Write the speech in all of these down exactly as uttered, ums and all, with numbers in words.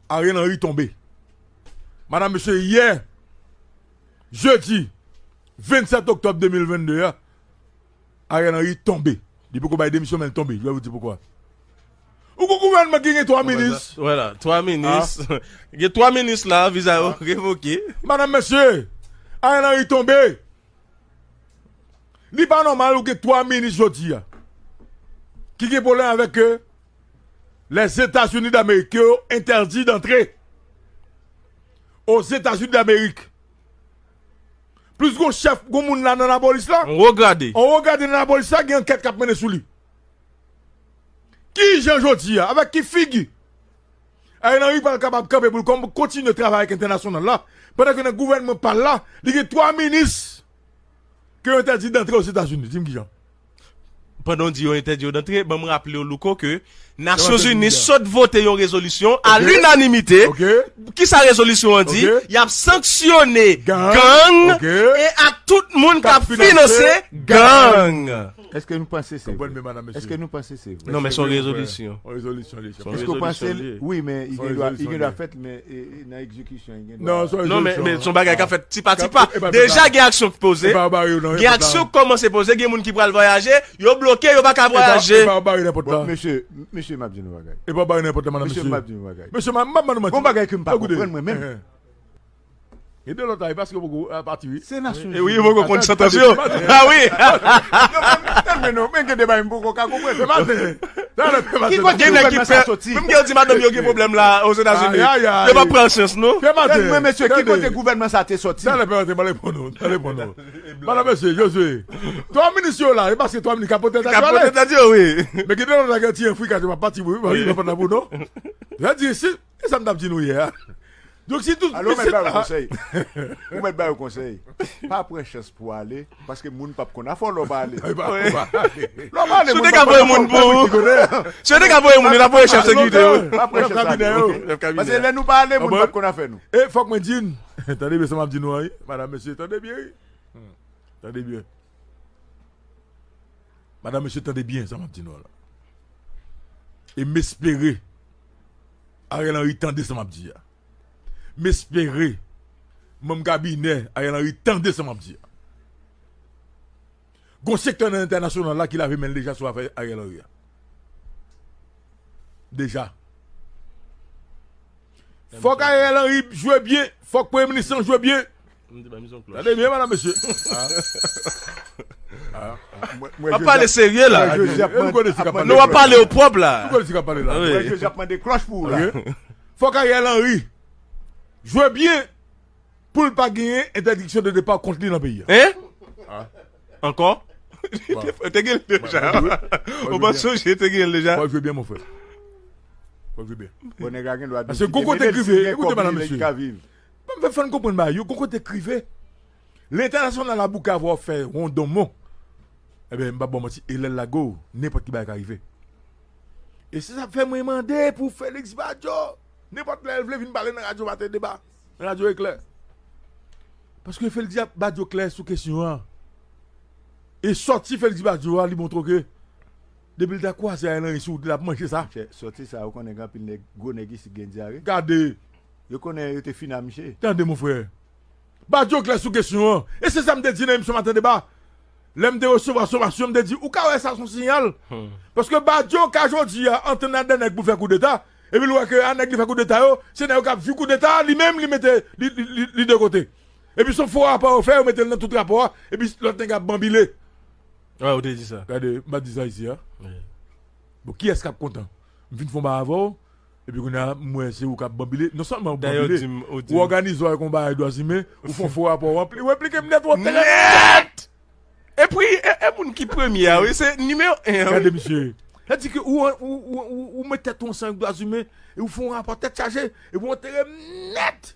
Ariel Henry tonbe. Madanm, mesye, yè, jedi vennsèt oktòb de mil vennde a, Ariel Henry tonbe. Li poko bay demisyon, men l tonbe. Je vais vous dire pourquoi. Ou gon gouvènman ki gen twa minis. Voilà, twa minis. Gen twa minis la, viza yo revoke. Madanm, mesye, Ariel Henry tonbe. Li pa nòmal ou gen twa minis jodi a ki gen pwoblèm avèk ke Lèzetazini Damerik, ke yo entèdi dantre Ozetazini Damerik. Plis gon chèf, gon moun la nan lapolis la. On wo grade. On wo grade nan lapolis la, gen ankèt k ap mennen sou li. Ki jan jodi a, avèk ki figi Ariel Henry pral kapab kanpe pou l kon-, kontinye travay ak entènasyonal la, pandan ke nan gouvènman pa l la, li gen twa minis ke yo entèdi dantre Ozetazini. Di m ki jan. Pandan w di yo entèdi yo dantre, ban m raple w, Louko, ke Nasyonzini sot vote yon rezolisyon a linanimite. Kisa rezolisyon an di? Y ap sanksyone gang e ak tout moun k ap finanse gang. Èske nou panse se vre? Èske nou panse se vre? Non, men se yon rezolisyon. Èske w panse l? Wi, men li gen dwa fèt, men nan egzekisyon, li gen dwa. Non, men se yon bagay k ap fèt ti pa ti pa. Deja gen aksyon k poze. Gen aksyon k kòmanse poze. Gen moun ki pral vwayaje. Yo bloke, yo pa ka vwayaje. Mesye, mesye, m ap di nou bagay. Mesye, m ap di nou bagay. Mesye, m ap di nou bagay. Gon bagay ke m pa konprann mwen menm. Gen de lòt la, e paske poko pati, wi. Se Nasyon Zini. E wi, poko konn santans yo. A wi. Non, men, men, men, men, men, gen de bagay m poko ka konprann. Ki kote gouvènman sa soti? Menm gen yo di madanm yo gen pwoblèm la Ozetazini. Yo pa pran chans, non. Tande mwen, mesye, ki kote gouvènman sa te soti? Talè, pè maten, m ale pran nou. Talè, pran nou. Madanm, mesye, Josué. Twa minis yo la, e paske twa minis ka pote tèt yo ale. Ka pote tèt yo, wi. Men gen de lòt la, gen ti enfrikasyon, m ap pati, wi, wi, m ap pran nan pou nou. Sa di, si, e sa m t ap di nou yè a. Donk, si tout. Alò, ou mèt ba yo konsèy. Ou mèt ba yo konsèy. Pa pran chans pou ale, paske moun p ap konn afè w lè w pa ale. Lè w pa ale, moun p ap konn afè w. Si yo te ka voye moun, yo t ap voye chèf sekirite yo. Pa pran chans ale. Paske lè nou pa ale, moun p ap konn afè nou. E fòk mwen di n, tande byen sa m ap di nou an, wi. Madanm, mesye, tande byen, wi. Tande byen. Madanm, mesye, tande byen sa m ap di nou an la. E m espere Ariel Henry tande sa m ap di a. M espere manm kabinè Ariel Henry tande sa m ap di a. Gon sektè nan entènasyonal la ki lave men l deja sou afè Ariel Henry a. Deja. Fòk Ariel Henry jwe byen. Fòk premye minis lan jwe byen. Tande byen, madanm, mesye. W ap pale serye la. Nou w ap pale o pwòp la. Fòk Ariel Henry jwe byen pou l pa genyen entèdiksyon de depa kont li nan peyi a. Hein? Ankò? Te gen l deja. Ou pa sonje te gen l deja. Fò jwe byen, mon frè. Fò jwe byen. Bon, nèg la gen dwa. Paske gon kote k rive, ekoute, madanm, mesye. Ban m fè fann konprann bagay yo, gon kote k rive. Lentènasyonal la bouke avè w fè wondonmon. Ebyen, m p ap ba w manti, e lè l lage w, nenpòt ki bagay ka rive. E se sa k fè mwen mande pou Félix Badio. Nenpòt lè l vle vin pale nan radyo Maten Deba, nan radyo Eklè. Paske Félix Badio klè sou kesyon an. E sòti Félix Badio a, li montre ke depi l ta kwaze Ariel Henry sou wout li, l ap manje sa. Sòti sa, ou konnen gen anpil nèg, gwo nèg isit gen dyare. Gade. Yo konnen yo te fin a misye. Tande, mon frè. Badio klè sou kesyon an. E se sa m te di nan emisyon Maten Deba. Lè m te resevwa somasyon, m te di, ou ka wè sa se yon siyal. Paske Badio ka jodi a antre nan de nèg pou fè koudeta, epi l wè ke a nèg li fè koudeta yo, se nèg yo k ap jwi koudeta a, li menm, li mete, li, li, li, li de kote. Epi se yon fo rapò yo fè, yo mete l nan tout rapò a, epi lòt nèg ap banbile. Wè, ou te di sa. Gade, m pa t di sa isi a. Bon, kiyès k ap kontan? M fin fè yon bagay avè w, epi kounye a, m wè se ou k ap banbile. Non sèlman ou banbile, ou òganize w avèk yon bagay dwa imen, ou fè yon fo rapò, ou anpli-, ou enplike m nèt, ou antere m nèt! Epi, e, e moun ki premye a, wi, se nimewo en an, wi. Gade, misye. Sa di ke ou, ou, ou, ou, ou met tèt ou ansanm avèk dwa imen, e ou fè yon rapò tèt chaje, epi ou antere m nèt!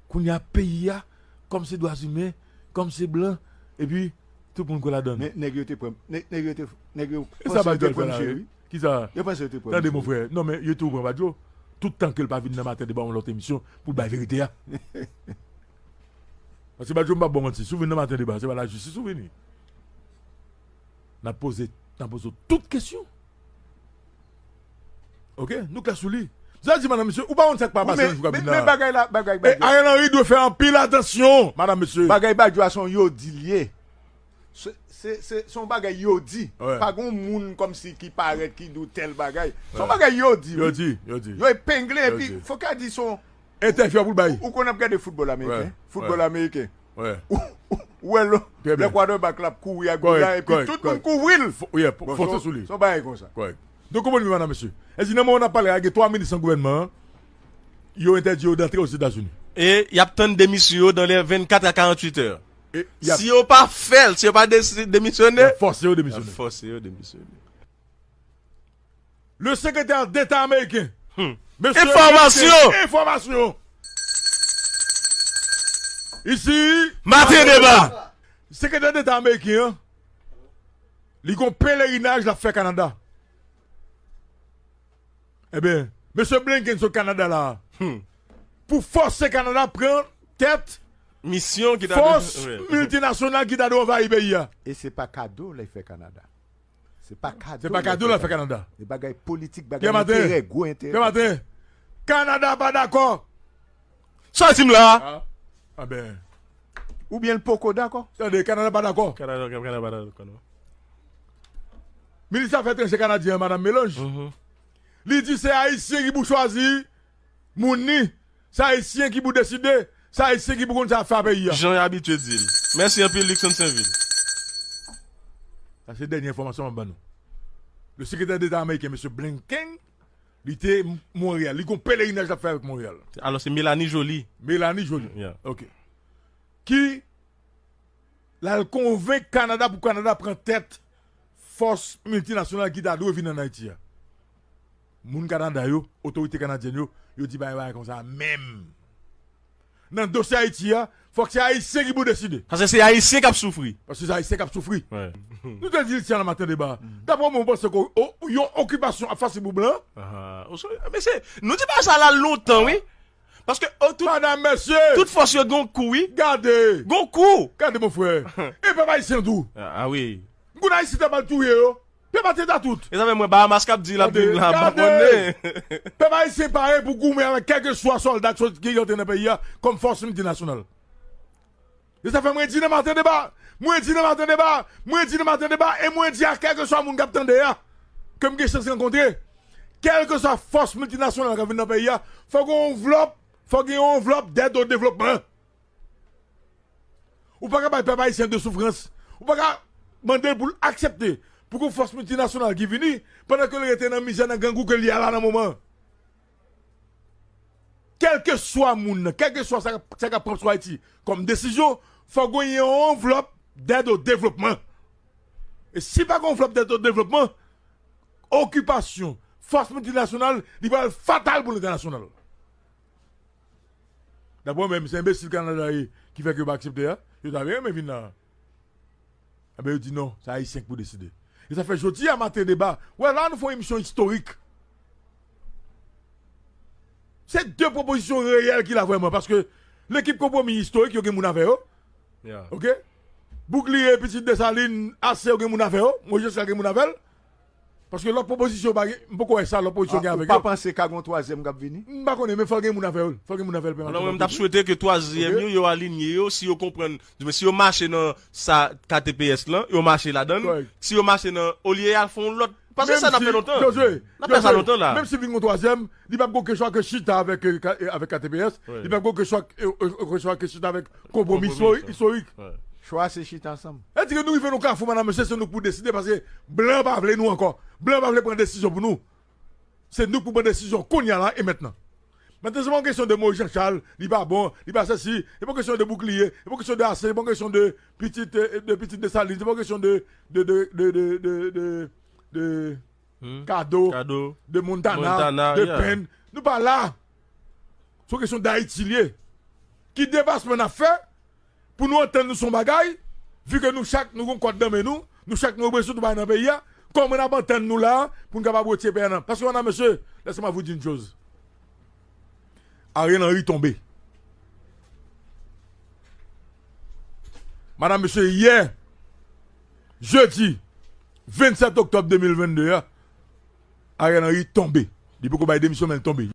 Kounye a, peyi a, kòm se dwa imen, kòm se blan, epi tout moun kwè ladan l. Men nèg yo te pran, nèg, nèg yo te, nèg yo panse yo te pran misye, wi. Kisa? Yo panse yo te pran misye. Tande, mon frè. Non, men yo tou pran Badio. Tout tan ke l pa vin nan Maten Deba, yon lòt emisyon, pou l bay verite a. Paske Badio, m p ap ba w manti. Si w vin nan Maten Deba, se pa lajistis ou vini. N ap poze, n ap poze w tout kesyon. Oke? Nou klè sou li. Sa di, madanm, mesye, ou pa konn sa k pa pase nan jou k ap vin la. Men bagay la, bagay Badio. Ariel Henry dwe fè anpil atansyon, madanm, mesye. Bagay Badio a se yon yodi l ye. Se, se, se, se yon bagay yodi. Pa gen yon moun kòmsi ki parèt, ki di w tèl bagay. Se yon bagay yodi, wi. Yodi, yodi. Yo epengle, epi fòk a di se yon entèvyou pou l bay. Ou konn ap gade foutbòl ameriken? Foutbòl ameriken. Ou wè lè quarterback la ap kouri ak boul la, epi tout moun kouvri l. Bon, fòse sou li. Se yon bagay konsa. Donk, konprann byen, madanm, mesye. Èske nan moman n ap pale a, gen twa minis nan gouvènman an, yo entèdi yo dantre Ozetazini. E y ap tann demisyon yo dans les vingt-quatre à quarante-huit heures. Si yo pa fè l, si yo pa desi-, demisyone, y ap fòse yo demisyone. Y ap fòse yo demisyone. Le secrétaire d'État américain, Mesye Blinken, enfòmasyon. Isi, Maten Deba. Sekretè Deta ameriken an, li gon pelerinaj l ap fè Kanada. Ebyen, mesye Blinken sot Kanada la a pou fòse Kanada pran tèt misyon ki ta dwe fòs miltinasyonal ki ta dwe anvayi peyi a. E se pa kado l fè Kanada. Se pa kado l fè Kanada. Se bagay politik, bagay enterè, gwo enterè. Kanada pa dakò. Sa w di m la? Oubyen l poko dakò? Tande, Kanada pa dakò. Kanada, Kanada pa dakò, non. Minis afè etranjè kanadyen an, madanm Mélange, li di se Ayisyen ki pou chwazi moun ni, se Ayisyen ki pou deside, se Ayisyen ki pou konn sa y ap fè a peyi a. Jan y abitye di l. Mèsi anpil, Luckson Sainvil. Sa se dènye enfòmasyon m ap ban nou. Le sekretè deta ameriken, mesye Blinken, li te Monreyal. Li gon pelerinaj l ap fè avèk Monreyal. Alò, se Melanie Joly. Melanie Joly. Ok. Ki l al konvenk Kanada pou Kanada pran tèt fòs miltinasyonal ki ta dwe vin ann Ayiti a. Moun Kanada yo, otorite kanadyèn yo, yo di pa gen bagay konsa menm. Nan dosye Ayiti a, fòk se Ayisyen ki pou deside. Paske se Ayisyen k ap soufri. Paske se Ayisyen k ap soufri. Nou te di l ti an nan Maten Deba. Daprè mwen, mwen panse ke yon okipasyon ap fasil pou blan. Mesye, nou di bagay sa la lontan, wi. Paske, oh, tout, madanm, mesye, tout fòs yo gen yon kou, wi. Gade. Gen yon kou. Gade, mon frè. E pèp ayisyen tou. Ah, ah, wi. M konn Ayisyen t ap al touye yo. Pèp ayisyen ta tout. E sa fè mwen, Bahamas k ap di l ap vin la, m pa konnen. Pèp ayisyen pare pou goumen avèk kèlkeswa sòlda ki sot, ki rantre nan peyi a kòm fòs miltinasyonal. E sa fè mwen di nan Maten Deba, mwen di nan Maten Deba, mwen di nan Maten Deba, e mwen di a kèlkeswa moun k ap tande a, ke m gen chans rankontre, kèlkeswa fòs miltinasyonal k ap vin nan peyi a, fò gen yon anvlòp, fò gen yon anvlòp dèd o devlopman. Ou pa ka bay pèp ayisyen de soufrans. Ou pa ka mande l pou l aksepte pou gon fòs miltinasyonal ki vini, pandan ke l rete nan mizè, nan grangou ke l ye a la nan moman. Kèlkeswa moun nan, kèlkeswa sa, sa k ap pran sou Ayiti kòm desizyon, fò genyen yon anvlòp dèd o devlopman. E si pa gen anvlòp dèd o devlopman, okipasyon fòs miltinasyonal, li pral fatal pou lentènasyonal. Daprè mwen menm, se enbesil Kanada ye ki fè ke yo pa aksepte a. Yo ta byen renmen vin la. Enben, yo di non, se Ayisyen ki pou deside. E sa fè jodi a Maten Deba, wè la nou fè yon emisyon istorik. Se de pwopozisyon reyèl ki la vrèman, paske lekip Konpwomi istorik, yo gen moun avè yo. Ok? Bouclier, pitit Desalin, ase yo gen moun avè yo. Moyiz Jan Chal gen moun avè l. Paske lòt pwopozisyon pa gen, m poko wè sa lòt pwopozisyon gen avèk yo. Ou pa panse ka gen yon twazyèm k ap vini? M pa konnen, men fò l gen moun avè l. Fò l gen moun avè l. Alò, mwen, m t ap swete ke twazyèm yo, yo alinye yo, si yo konprann, di mwen, si yo mache nan sa K T P S lan, yo mache ladan l. Si yo mache nan, olye y al fè yon lòt, paske sa n ap fè lontan. N ap fè sa lontan la. Menm si vin gen yon twazyèm, li p ap gen okenn chwa ke chita avèk, eh, K-, eh, avèk K T P S, li p ap gen okenn chwa, eh, eh, okenn chwa ke chita avèk Konpwomi istorik. Chwa se chita ansanm. Sa di ke nou rive nan kafou, madanm, mesye, se nou k pou deside, paske blan pa vle nou ankò. Blan pa vle pran desizyon pou nou. Se nou k pou pran desizyon kounye a la e mentnan. Mentnan, se pa yon kesyon de Moyiz Jan Chal, li pa bon, li pa sesi, se pa yon kesyon de Bouclier, se pa yon kesyon de ase, se pa yon kesyon de pitit, eh, de pitit Desalin, se pa yon kesyon de, de, de Kado, de Montana, de Pèn. Nou pa la. Se yon kesyon d Ayiti l ye. Ki depasman n ap fè pou nou antann nou sou yon bagay, vi ke nou chak nou gon kòd nan men nou, nou chak nou reprezante yon bagay nan peyi a, kòman n ap antann nou la a pou n kapab retire peyi a nan? Paske, madanm, mesye, laissez-moi vous dire une chose. Ariel Henry tonbe. Madanm, mesye, yè, jedi vennsèt oktòb de mil vennde a, Ariel Henry tonbe. Li poko bay demisyon, men l tonbe.